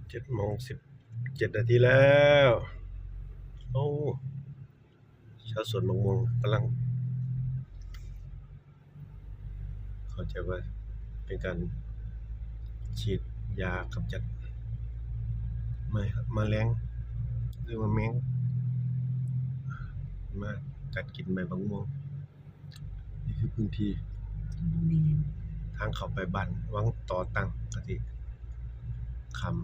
ເຈັດໂມງສິບເຈັດນາທີແລ້ວ. ໂອ້ ຊາວສວນໝາກມ່ວງກຳລັງ ເຂົ້າໃຈວ່າເປັນການສີດຢາກຳຈັດມະ ມະແລງ ຫຼືວ່າແມງ ມາກັດກິນໃບໝາກມ່ວງ. ນີ້ຄືພື້ນທີ່ທາງເຂົ້າໄປບ້ານວັງຕໍຕັງ ກະຊິຂ້າມ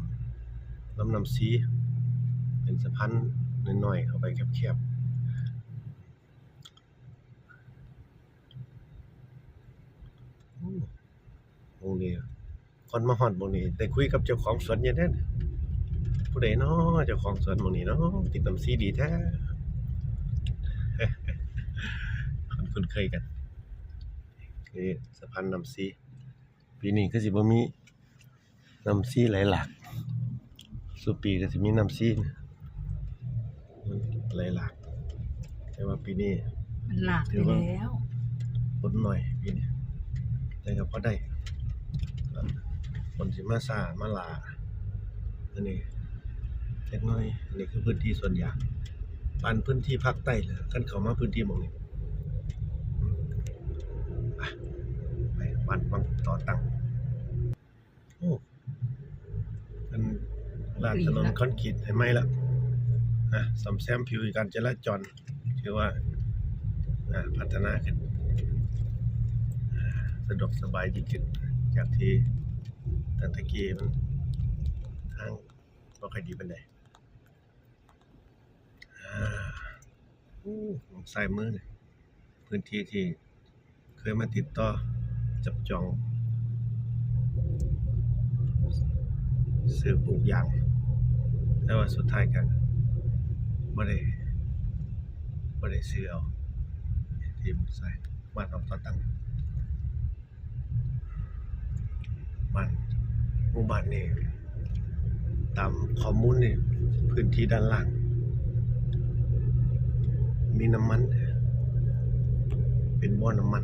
ລຳນ້ຳຊີ ເປັນສະພານນ້ອຍໆ ເຂົ້າໄປແຄບໆ. ໂອ້ ໝ່ອງນີ້ ກ່ອນມາຮອດໝ່ອງນີ້ ໄດ້ຄຸຍກັບເຈົ້າຂອງສວນຢູ່ເດ້. ຜູ້ໃດນໍເຈົ້າຂອງສວນໝ່ອງນີ້ນໍ? ຕິດນ້ຳຊີດີແທ້. ຄຸ້ນເຄີຍກັນ. ນີ້ສະພານນ້ຳຊີ. ປີນີ້ຄືຊິບໍ່ມີນ້ຳຊີໄຫຼຫຼາກ. ສູ່ປີກະຊິມີນ້ຳຊີໄຫຼຫຼາກ ແຕ່ວ່າປີນີ້ມັນຫຼາກໄປແລ້ວ. ຄົນໜ້ອຍປີນີ້ ແຕ່ກະພໍໄດ້. ຄົນຊິມາຊ້າມາຫຼ້າ ອັນນີ້ຈັກໜ້ອຍ. ອັນນີ້ຄືພື້ນທີ່ສວນຢາງ ປານພື້ນທີ່ພາກໃຕ້ເລີຍ ຄັນເຂົ້າມາພື້ນທີ່ໝ່ອງນີ້. ໄປ ໄປບ້ານວັງຕໍຕັງ. ໂອ້ ເພິ່ນລາດຖະໜົນຄອນກຣີດໃຫ້ໃໝ່ລະ ອາ ສ້ອມແຊມຜິວການຈະລາຈອນ ຖືວ່າ ອາ ພັດທະນາຂຶ້ນ ອາ ສະດວກສະບາຍຍິ່ງຂຶ້ນ ຈາກທີ່ຕັ້ງແຕ່ກີ້ມັນທາງບໍ່ຄ່ອຍດີປານໃດ. ອາ ໂອ້ ທາງຊ້າຍມືນີ້ ພື້ນທີ່ທີ່ເຄີຍມາຕິດຕໍ່ຈັບຈອງຊື້ປູກຢາງ ແຕ່ວ່າສຸດທ້າຍກະບໍ່ໄດ້ ບໍ່ໄດ້ຊື້ເອົາ ທີ່ໝູ່ຊາຍ ບ້ານອອກຕໍ່ຕັ້ງ. ບ້ານ ໝູ່ບ້ານນີ້ ຕາມຂໍ້ມູນນີ້ ພື້ນທີ່ດ້ານລ່າງມີນ້ຳມັນ ເປັນບໍ່ນ້ຳມັນ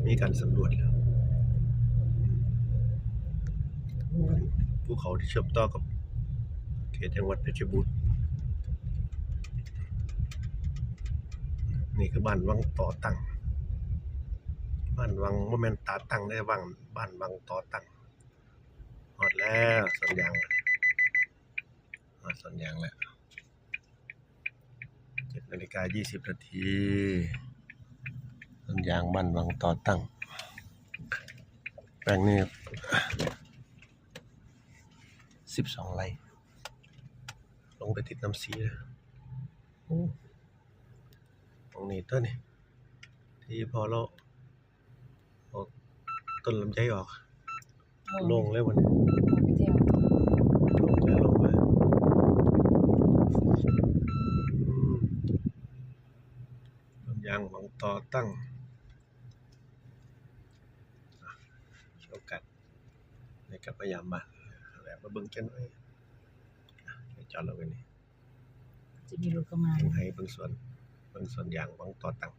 ມີການສຳຫຼວດແລ້ວ. ພູເຂົາທີ່ເຊື່ອມຕໍ່ກັບເຂດຈັງຫວັດເພັດຊະບູນ. ນີ້ຄືບ້ານວັງຕໍຕັ້ງ ບ້ານວັງ ບໍ່ແມ່ນຕາຕັ້ງເດ້ ບ້ານ ບ້ານວັງຕໍຕັ້ງ. ຮອດແລ້ວສວນຢາງ ຮອດສວນຢາງແລ້ວ. ເຈັດນາລິກາຊາວນາທີ ສວນຢາງບ້ານວັງຕໍຕັ້ງ ແປງນີ້ສິບສອງໄຮ່ ລົງໄປຕິດນ້ຳຊີ. ໂອ້ ໝ່ອງນີ້ຕົວະນີ້ ທີ່ພໍ່ລາວ ອອກ ຕົ້ນລຳໄຍອອກ ໂລ່ງເລີຍບັດນີ້ ໂລ່ງເລີຍ ໂລ່ງເລີຍ. ອືມ ຕົ້ນຢາງວັງຕໍຕັ້ງ ມີໂອກາດໄດ້ກັບມາຢາມບ້ານ ແວະມາເບິ່ງຈັກໜ້ອຍ. ຈອດລົງໄວ້ນີ້ ຈະມີລົດເຂົ້າມາ ເບິ່ງໄຮ່ເບິ່ງສວນ ເບິ່ງສວນຢາງວັງຕໍຕັ້ງ.